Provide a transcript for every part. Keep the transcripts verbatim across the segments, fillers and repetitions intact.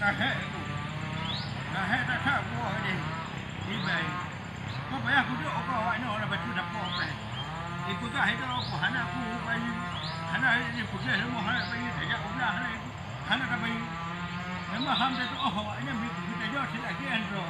Lahé ku. Lahé that-that buah deh. Ibai. Kau payah kuduek kau awak nyoe lam bacut dapo peh. Ipeugah itu aku hana ku bayu. Hana ipeugah leumo hana bayu tajak ulah hana itu. Hana ka bayu. Memang ham dah tu oh awak nyan bi kita jauh silak kian tu.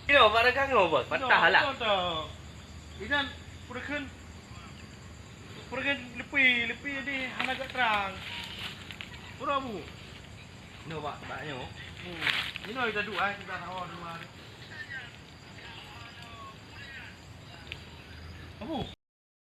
Inoe bak regang nyoe, Bos. Patah lah. Inan peureugen, peureugen leupie, leupie jadi hana gak trang. Pura bu. Inoe bak, bak nyoe. Hmm. Inoe kita dua, kita tahu dua. Abu.